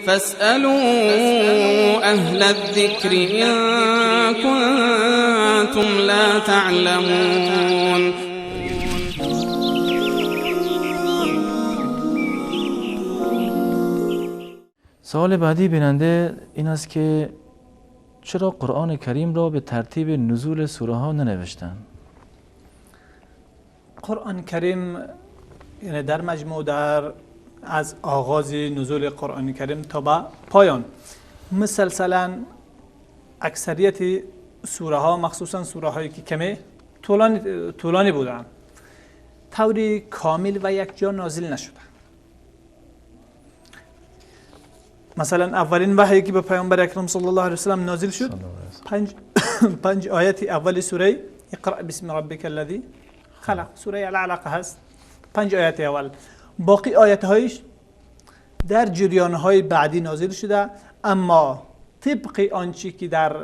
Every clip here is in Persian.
فاسألوا أهل الذكر إن كنتم لا تعلمون. سوال بعدی بیننده این است که چرا قرآن کریم را به ترتیب نزول سوره ها ننوشتند؟ قرآن کریم یعنی در مجموع در از آغاز نزول قرآن کریم تا به پایان مسلسلا اکثریت سوره ها، مخصوصا سوره هایی که کمی طولانی بودند، طوری کامل و یک جا نازل نشده. مثلا اولین وحی که به پیامبر اکرم صلی الله علیه و سلم نازل شد، پنج آیت اول سوره اقرأ بسم ربک الذی خلق، سوره العلق هست، 5 آیت اول. باقی آیت هایش در جریان های بعدی نازل شده، اما طبق آنچه که در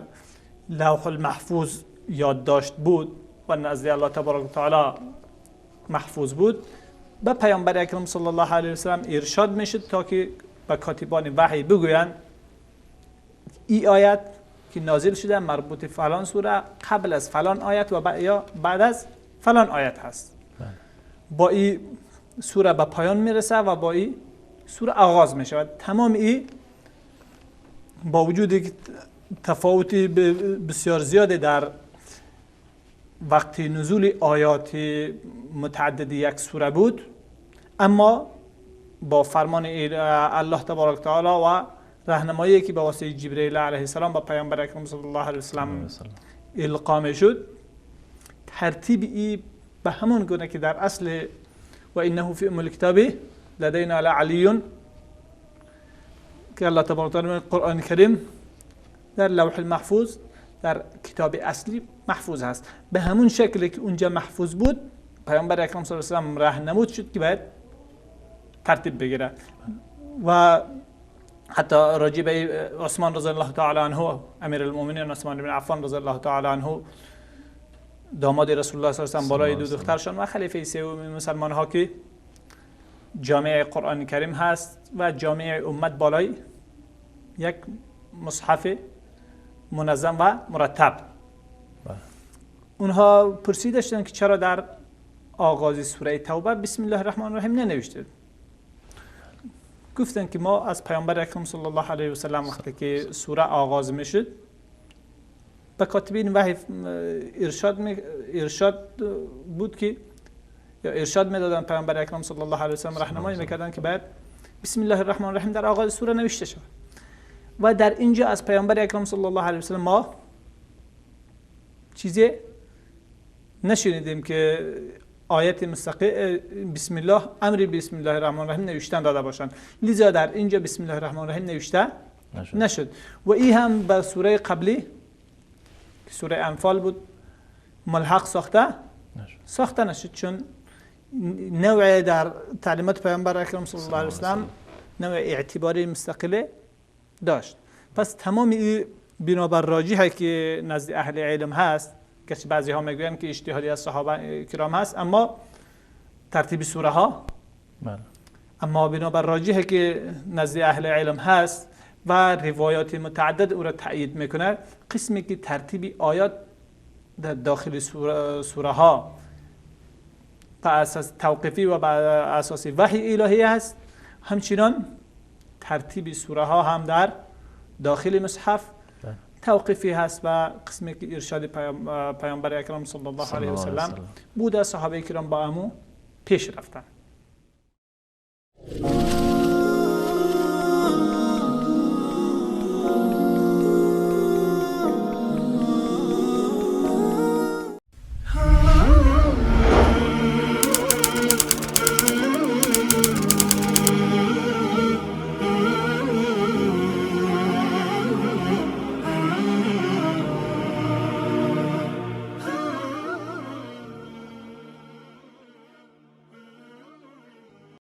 لوح المحفوظ یادداشت بود و نزد الله تبارک و تعالی محفوظ بود، به پیامبر اکرم صلی الله علیه و سلم ارشاد میشد تا که به کاتبان وحی بگویند ای آیت که نازل شده مربوط فلان سوره قبل از فلان آیت و یا بعد از فلان آیت هست. با این سوره به پایان میرسه و با این سوره آغاز میشود. تمام این با وجود تفاوتی بسیار زیاد در وقتی نزول آیات متعدد یک سوره بود، اما با فرمان الله تبارک تعالی و راهنمایی که به واسطه جبرئیل علیه السلام با پیامبر اکرم صلی الله علیه و سلم القا شد، ترتیب ای به همان گونه که در اصل و انه فی ام الکتاب لدینا لعلی، که الله تبارک تعالی قرآن کریم در لوح المحفوظ در کتاب اصلی محفوظ هست، به همون شکلی که اونجا محفوظ بود پیامبر اکرم صلی الله علیه و سلم راهنمود شد که باید ترتیب بگیره. و حتی راجع به عثمان رضی الله تعالی عنه، امیرالمؤمنین عثمان بن عفان رضی الله تعالی عنه، داماد رسول الله صلی الله علیه و سلم، بالای دو دخترشان و خلیفه سوم مسلمان ها که جامعه قرآن کریم هست و جامعه امت بالای یک مصحف منظم و مرتب. اونها پرسیده شدند که چرا در آغاز سوره توبه بسم الله الرحمن الرحیم ننوشتید؟ گفتند که ما از پیامبر اکرم صلی الله علیه و سلم وقتی که سوره آغاز میشد به کاتبین وحی ارشاد بود که یا ارشاد میدادن پیامبر اکرم صلی الله علیه و سلم راهنمایی میکردن که باید بسم الله الرحمن الرحیم در آغاز سوره نوشته شود. و در اینجا از پیامبر اکرم صلی الله علیه و سلم ما چیزی نشنیدیم که آیت مستقیم بسم الله امری بسم الله الرحمن الرحیم نوشتن داده باشند، لذا در اینجا بسم الله الرحمن الرحیم نوشته نشد. و این هم به سوره قبلی که سوره انفال بود ملحق ساخته نشد، چون نوع در تعلیمات پیامبر اکرم صلی الله علیه و سلم نوع اعتباری مستقله داشت. پس تمام این بنابر راجحه که نزد اهل علم هست، که بعضی ها میگویند که اجتهادی از صحابه کرام هست، اما ترتیب سوره ها بله. اما بنابر راجحه که نزد اهل علم هست و روایات متعدد او را تأیید میکنه، قسمی که ترتیب آیات در داخل سوره ها بر اساس توقیفی و بر اساس وحی الهی هست، همچنان ترتیب سوره ها هم در داخل مصحف توقیفی هست و قسمی که ارشاد پیامبر اکرم صلی الله علیه و سلم بوده، صحابه کرام با امو پیش رفتن.